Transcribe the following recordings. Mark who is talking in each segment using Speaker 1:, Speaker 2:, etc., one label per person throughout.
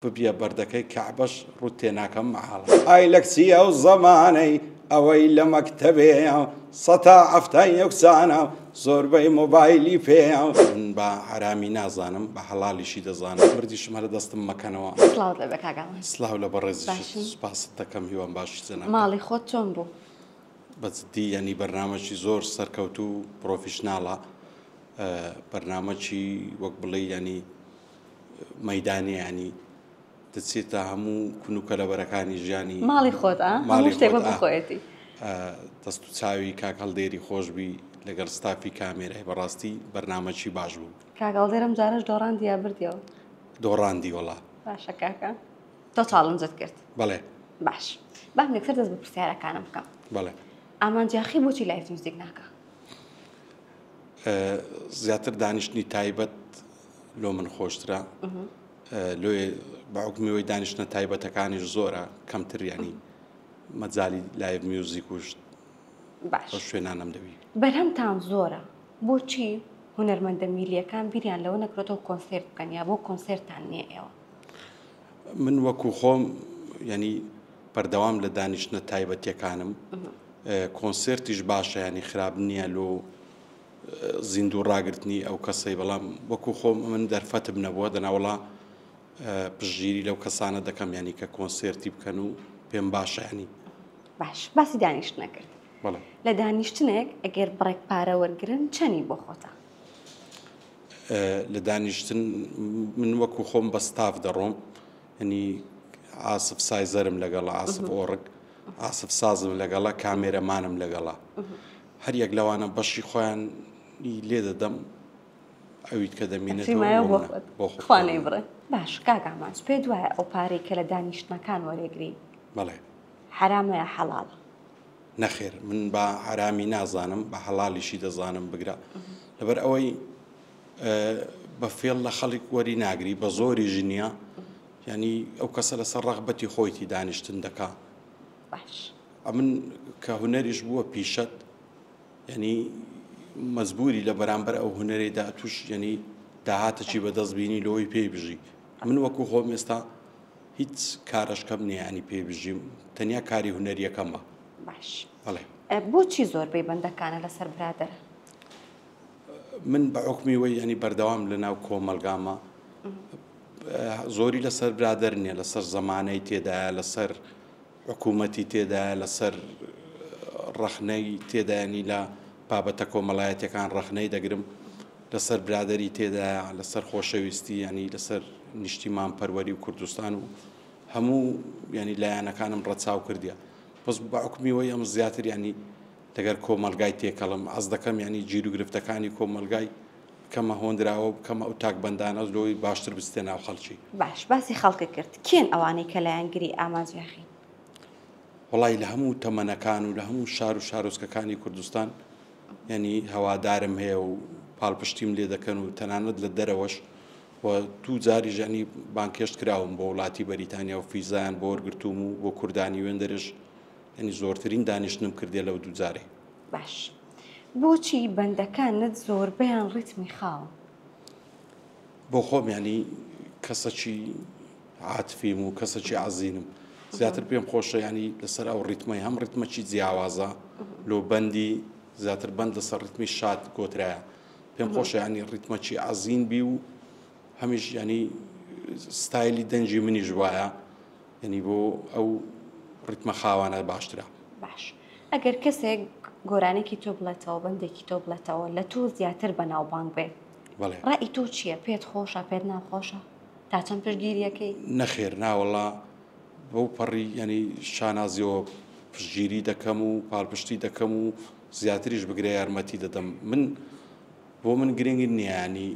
Speaker 1: ببیە بەردەکەی کەعبەش ڕووت تێناکەم مەحاڵە. ئای لە کچی ئەو زەمانەی ئەوەی لە مەکتەبێیە سەتا حەفتای یەکسانە زۆربەی مۆبایلی پێیە. من بە حەرامی نازانم بە حەڵالیشی دەزانم مردیشم هەر دەستم مەکەنەوە.
Speaker 2: سڵاوت لێبێ کاک ئامانج.
Speaker 1: سڵاو لە بەڕێزیشت
Speaker 2: باشی؟
Speaker 1: سوپاست دەکەم هیوام باشی جەنابتان.
Speaker 2: ماڵی خۆت چۆن بوو؟
Speaker 1: بە جدی یانی بەرنامەکی زۆر سەرکەوتوو و پرۆفیشناڵە بەرنامەکی وەک بڵێی یانی مەیدانیە یانی دەچێتە هەموو کون و کەلەبەرەکانی ژیانی
Speaker 2: ماڵی خۆت ئا هەموو شتێک وەکو خۆیەتی.
Speaker 1: دەست و چاوی کاک هەڵدێری خۆش بی لەگەڵ ستافی کامێرای بەڕاستی بەرنامەکی باش بوو.
Speaker 2: کاک هەڵدێر ئەم جارەش دۆڕاندی یا بردیەوە؟
Speaker 1: دۆڕاندی وەڵا.
Speaker 2: باشە کاکە تۆ challenge ت کرد.
Speaker 1: بەڵێ.
Speaker 2: باش با من یەکسەر دەست بە پرسیارەکانم بکەم.
Speaker 1: بەڵێ.
Speaker 2: ئامانج یاخی بۆچی live music ناکا؟
Speaker 1: زیاتر دانیشتنی تایبەت لۆ من خۆشترە لۆیێ بە حوکمی ئەوەی دانیشتنە تایبەتەکانیش زۆرە کەمتر یانی مەجالی live music و
Speaker 2: باش
Speaker 1: ئەو شوێنانەم دەوی.
Speaker 2: بەرهەمتان زۆرە بۆچی هونەرمەندە میللیەکان بیریان لەوە نەکرۆتەوە کۆنسێرت بکەن یا بۆ کۆنسێرتان نییە ئێوە؟
Speaker 1: من وەکو خۆم یانی بەردەوام لە دانیشتنە تایبەتیەکانم کۆنسێرتیش باشە ینی خراپ نییە لۆ زیندوو ڕاگرتنی ئەو کەسەی بەڵام وەکو خۆم من دەرفەتم نەبووە دەناوەڵا پشتگیری لەو کەسانە دەکەم ینی کە کۆنسێرتی بکەن و پێم باشە ینی.
Speaker 2: باش باسی دانیشتنە کرد
Speaker 1: بەڵێ.
Speaker 2: لە دانیشتنێک ئەگەر بڕێک پارە وەرگرن چەنی بۆ خۆتە؟
Speaker 1: لە دانیشتن من وەکو خۆم بە ستاف دەڕۆم ینی ئاسف سایزەرم لەگەڵە ئاسف ئۆڕک ئاسف سازم لەگەڵە کامێرەمانم لەگەڵە هەر یەک لەوانە بەشی خۆیانی لێ دەدەم ئەویت کە دەمینێتەوە
Speaker 2: بۆ خۆت
Speaker 1: بۆ خۆت
Speaker 2: خوا نەیبڕێ. باش کاک ئامانج پێت وایە ئەو پارەی کە لە دانیشتنەکان وەرێگری
Speaker 1: بەڵێ.
Speaker 2: حەرامە یا حەڵاڵە؟
Speaker 1: نەخێر من بە حەرامی نازانم بە حەڵالیشی دەزانم بگرە لەبەر ئەوەی بە فێڵ لە خەڵک وەری ناگری بە زۆری ژنیە ینی ئەو کەسە لەسەر ڕەغبەتی خۆیتی دانیشتن دەکا
Speaker 2: باش
Speaker 1: ئەمن کە هونەریش بووە پیشەت یعنی مەجبوری لە بەرامبەر ئەو هونەرەیدا توش یعنی داهاتەکی بەدەست بینی لەوەی پێی بژی من وەکو خۆم ئێستا هیچ کارەشکەم نییە ینی پێی بژیم تەنیا کاری هونەریەکەمە
Speaker 2: باش
Speaker 1: بەڵێ
Speaker 2: بۆچی زۆربەی بەندەکانە لەسەر برادەرە؟
Speaker 1: من بە حوکمی وەی ینی بەردەوام لە ناو کۆمەلگامە زۆری لەسەر برادەر نییە لەسەر زەمانەی تێدایە لەسەر حکوومەتی تێدایە لەسەر ڕەخنەی تێدایانی لە بابەتە کۆمەڵایەتەکان ڕەخنەی دەگرم لەسەر برادری تێدایە لەسەر خۆشەویستی ینی لەسەر نیشتیمان پەروەری و کوردستان و هەموو ینی لایەنەکانم ڕەچاو کردیە بەس بە حکومی وەی ئەم زیاتر ینی لەگەر کۆمەلگای تێکەڵم ئەز دەکەم ینی گیروگرفتەکانی کۆمەلگای بکەمە هۆندراوە بکەمە ئەو تاکبەندانە لۆی باشتر بچتە ناو خەڵکی.
Speaker 2: باش باسی خەڵکت کرد کێن ئەوانەی کە لایەنگری ئامانج یاخین؟
Speaker 1: وەڵای لە هەموو تەمەنەکان و لە هەموو شار و شارۆچکەکانی کوردستان یعنی هەوادارم هەیە و پاڵپشتیم لێ دەکەن و تەنانەت لە دەرەوەش و دوو جاریش یعنی بانگهێشت کراوم بۆ وڵاتی بەریتانیا و فیزایان بۆ وەرگرتووم و بۆ کوردانی وێندەرش یعنی زۆرترین دانیشتنم کردێ لەو دوو جارەی.
Speaker 2: باش بۆچی بەندەکانت زۆربەیان ڕیتمی خاون؟
Speaker 1: بۆ خۆم یانی کەسەکی عاتفیم و کەسەکی عەزینم زیاتر پێم خۆشە ینی لەسەر ئەو ڕیتمەی هەم ڕیتمەکی جیاوازە لۆ بەندی زیاتر بەند لەسەر ڕیتمی شاد گۆترایە پێم خۆشە ینی ڕیتمەکی عەزین بی و هەمیش ینی ستایلی دەنگی منیش وایە یعنی بۆ ئەو ڕیتمە خاوانە باشترە.
Speaker 2: باش ئەگەر کەسێک گۆرانێکی تۆ بڵێتەوە بەندێکی تۆ بڵێتەوە لە تۆ زیاتر بەناوبانگ بێ
Speaker 1: بەڵێ
Speaker 2: ڕەئی تۆ چییە پێت خۆشە پێت ناخۆشە تا چەند پشتگیریەکەی؟
Speaker 1: نەخێر ناوەڵا بەو پەڕی ینی شانازیەوە پشتگیری دەکەم و پاڵپشتی دەکەم و زیاتریش بگرە یارمەتی دەدەم من بۆ من گرنگ نییە ینی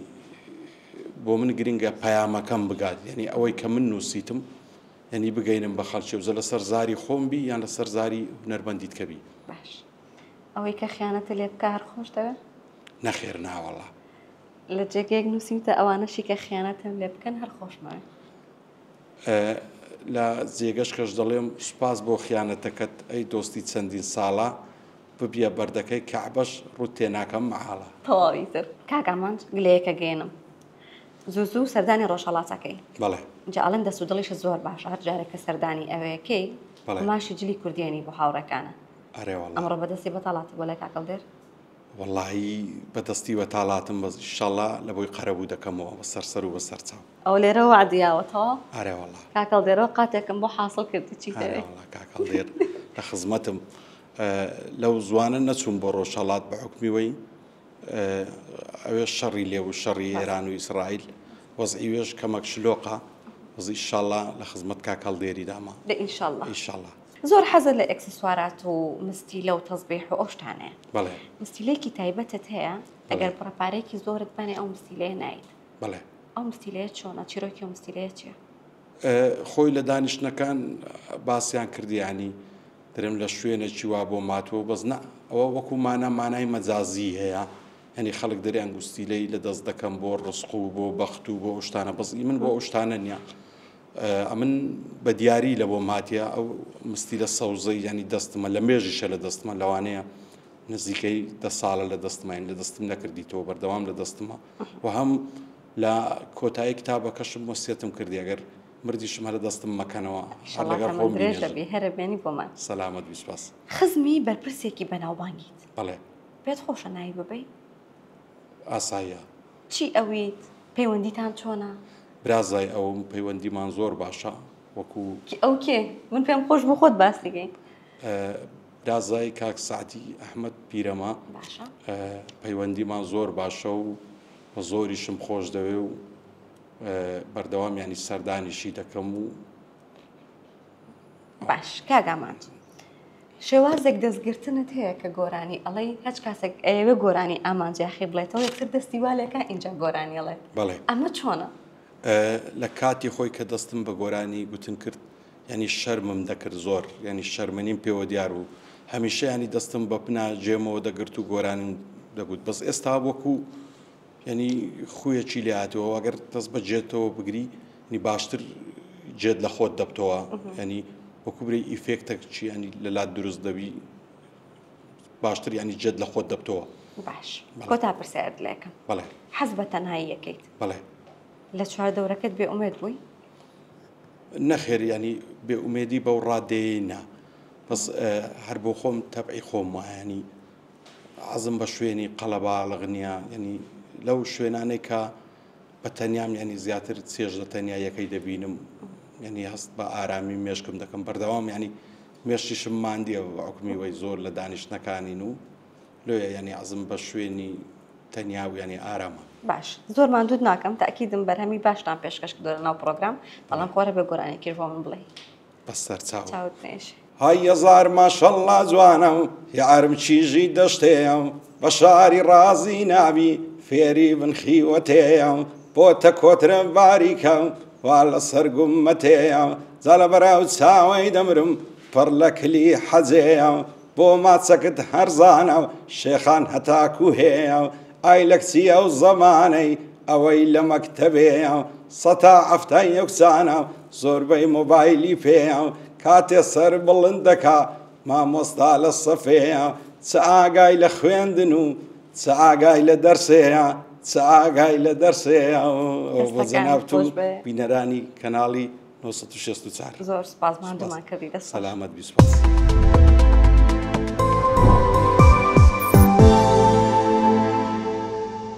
Speaker 1: بۆ من گرنگە پەیامەکەم بگات یعنی ئەوەی کە من نووسیتم یعنی بگەینم بە خەڵکی وزە لەسەر زاری خۆم بی یان لەسەر زاری هونەرمەندیت کە بی.
Speaker 2: باش ئەوەی کە خیانەتە لێ بکا هەر خۆش دەوێ؟
Speaker 1: نەخێر ناوەڵا.
Speaker 2: لە جێگەیەک نووسیوتە ئەوانەشی کە خیانەتم لێ بکەن هەر خۆشمەوێ.
Speaker 1: لە جێگەش کەش دەڵێم سوپاس بۆ خیانەتەکەت ئەی دۆستی چەندین ساڵە ببیە بەردەکەی کەعبەش ڕووت تێناکەم مەحاڵە.
Speaker 2: تەواوی تر کاک ئامانج گلەیەکە گەیەنم. زوو زوو سەردانی ڕۆژهەڵاتەکەی.
Speaker 1: بەڵێ.
Speaker 2: جا ئەڵێن دەست و دڵیشت زۆر باشە هەر جارێک کە سەردانی ئەوێکەی
Speaker 1: بەڵێ.
Speaker 2: قوماشی جلی کوردیەنی بۆ هاوڕێکانە.
Speaker 1: ئەرێ وەڵا.
Speaker 2: ئەمڕۆ بە دەستی بەتاڵاتی بۆ لای کاک هەڵدێر؟
Speaker 1: وەڵاهی بە دەستی بەتاڵاتم بەس ئیشەڵا لە بۆی قەرەبوو دەکەمەوە بە سەر سەر و بە سەر چاو.
Speaker 2: ئەوە لێرە وەعدی یاوە تەواو؟
Speaker 1: ئەرێ وەڵا.
Speaker 2: کاک هەڵدێرەوە قاتێکم بۆ حاسڵ کردی چیت
Speaker 1: ئەرێ
Speaker 2: دەوێ؟
Speaker 1: وەڵا کاک هەڵدێر لە خزمەتم. لەو زوانە نەچووم بۆ ڕۆژهەڵات بە حوکمی وەی ئەوێ شەڕی لێ بوو شەڕی ئێران و ئیسرائیل وەزعی وێش کەمەک شلۆقە بەس ئیشاڵا لە خزمەت کاک هەڵدێری داما
Speaker 2: دە ئینشاڵڵا
Speaker 1: ئیشاڵا.
Speaker 2: زۆر حەزت لە ئێکسسوارات و مستیلە و تەزبیح و ئەو شتانەیە.
Speaker 1: بەڵێ.
Speaker 2: مستیلەیەکی تایبەتت هەیە
Speaker 1: بەڵێ.
Speaker 2: ئەگەر بڕە پارەیەکی زۆرت بەنێ ئەو مستیلەیە نایت.
Speaker 1: بەڵێ.
Speaker 2: ئەو مستیلەیە چۆنە؟ چیرۆکی ئەو مستیلەیە چییە؟
Speaker 1: خۆی لە دانیشتنەکان باسیان کرد یانی دەرێم لە شوێنێکی وا بۆم هاتووە بەس نا ئەوە وەکو مانا مانای مەجازی هەیە یعنی خەڵک دەرێ ئەنگوستیلەی لە دەست دەکەم بۆ ڕزق و بۆ بەخت و بۆ ئەو شتانە بەس ئی من بۆ ئەو شتانە نییە ئەمن بە دیاری لە بۆم هاتیە ئەو مستیلە سەوزەی ینی دەستمە لە مێژیشە لە دەستمە لەوانەیە نزیکەی دە ساڵە لە دەستمە لە دەستم نەکردیتەوە بەردەوام لە دەستمە و هەم لە کۆتایی کتابەکەشم وەسیەتم کردی ئەگەر مردیشم هەر دەستم مەکەنەوە هەر
Speaker 2: ئیشەڵا
Speaker 1: لەگەڵ
Speaker 2: تەمەن
Speaker 1: خۆم
Speaker 2: درێژ
Speaker 1: بینێژن.
Speaker 2: دەبی هەرە بێنی بۆمان.
Speaker 1: سەلامەت بی سوپاس.
Speaker 2: خزمی بەرپرسێکی بەناوبانگیت.
Speaker 1: بەڵێ.
Speaker 2: پێت خۆشە ناوی ببەی؟
Speaker 1: ئاساییە.
Speaker 2: چی ئەویت؟ پەیوەندیتان چۆنە؟
Speaker 1: برازای ئەوم پەیوەندیمان زۆر باشە وەکو.
Speaker 2: کی ئەو کێ؟ من پێم خۆش بوو خۆت باسی کەی.
Speaker 1: برازای کاک سەعدی ئەحمەد پیرەمە.
Speaker 2: باشە.
Speaker 1: پەیوەندیمان زۆر باشە و زۆریشم خۆش دەوێ و بەردەوام ینی سەردانیشی دەکەم و
Speaker 2: باش کاک ئامانج شێوازێک دەستگرتنت هەیە کە گۆرانی ئەڵێی هەچ کاسێک ئەیەوێ گۆرانی ئامانج یاخی بڵێتەوە یەکسەر دەستی وا لێکا ئینجا گۆرانی ئەڵێت
Speaker 1: بەڵێ
Speaker 2: ئەمە چۆنە؟
Speaker 1: لە کاتی خۆی کە دەستم بە گۆرانی گوتن کرد ینی شەرمم دەکرد زۆر ینی شەرمنیم پێوە دیار بوو هەمیشە ینی دەستم بە پنا جێمەوە دەگرت و گۆرانیم دەگوت بەس ئێستا وەکو یانی خویەکی لێ هاتووە ئەگەر دەست بە جێتەوە بگری ینی باشتر جێت لە خۆت دەبتەوە ینی وەکو برێ ئیفێکتەک چی ینی لە لات دروست دەبی باشتر ینی جێت لە خۆت دەبتەوە
Speaker 2: باش کۆتا پرسیارت لێکەم
Speaker 1: بەڵێ
Speaker 2: حەز بە تەنهاییەکەیت
Speaker 1: بەڵێ
Speaker 2: لە چواردەورەکەت بێ ئومێد بووی
Speaker 1: نەخێر ینی بێ ئومێدی بەو ڕادەیەی نا بەس هەر بۆ خۆم تەبعی خۆم وایە ینی حەزم بە شوێنی قەڵەباڵغ نییە یعنی لەو شوێنانەی کە بە تەنیام یعنی زیاتر چێژ لە تەنیاییەکەی دەبینم یعنی هەست بە ئارامی مێشکم دەکەم بەردەوام یعنی مێشکیشم ماندیە بە حکومی وەی زۆر لە دانیشتنەکانین و لۆیە یعنی حەزم بە شوێنی تەنیا و یعنی ئارامە.
Speaker 2: باش زۆر ماندووت ناکەم تاکیدم بەرهەمی باشتان پێشکەش کردووە لەناو پڕۆگرام بەڵام خۆرە بێ گۆرانیەکیش بۆ من بڵێی.
Speaker 1: بەسەر چاو.
Speaker 2: چاوت نەیەشێ.
Speaker 1: های یەزار ماشەڵڵا جوانە و یارم کیژی دەشتێیە و بە شاری ڕازی نابی فێری بن خیوەتێیە و بۆتە کۆترە باریکە و وا لەسەر گوممەتێیە و جا لە بەراو چاوەی دەمرم پڕ لە کلی حەجێیە و بۆ ماچەکت هەرزانە و شێخان هەتاکوو هەیە و ئای لە کچی ئەو زەمانەی ئەوەی لە مەکتەبێیە و سەتا حەفتای یەکسانە و زۆربەی مۆبایلی پێیە و کاتێ سەر بڵند دەکا مامۆستا لە سەفێیە چ ئاگای لە خوێندن و چ ئاگای لە دەرسێیە چ ئاگای لە دەرسێیە بۆ
Speaker 2: دەستەکانت
Speaker 1: جەنابت و
Speaker 2: خۆش بێ.
Speaker 1: بینەرانی کەناڵی 964
Speaker 2: زۆر سوپاس ماندوومان کردی دەست خۆش.
Speaker 1: سەلامەت بی سوپاس.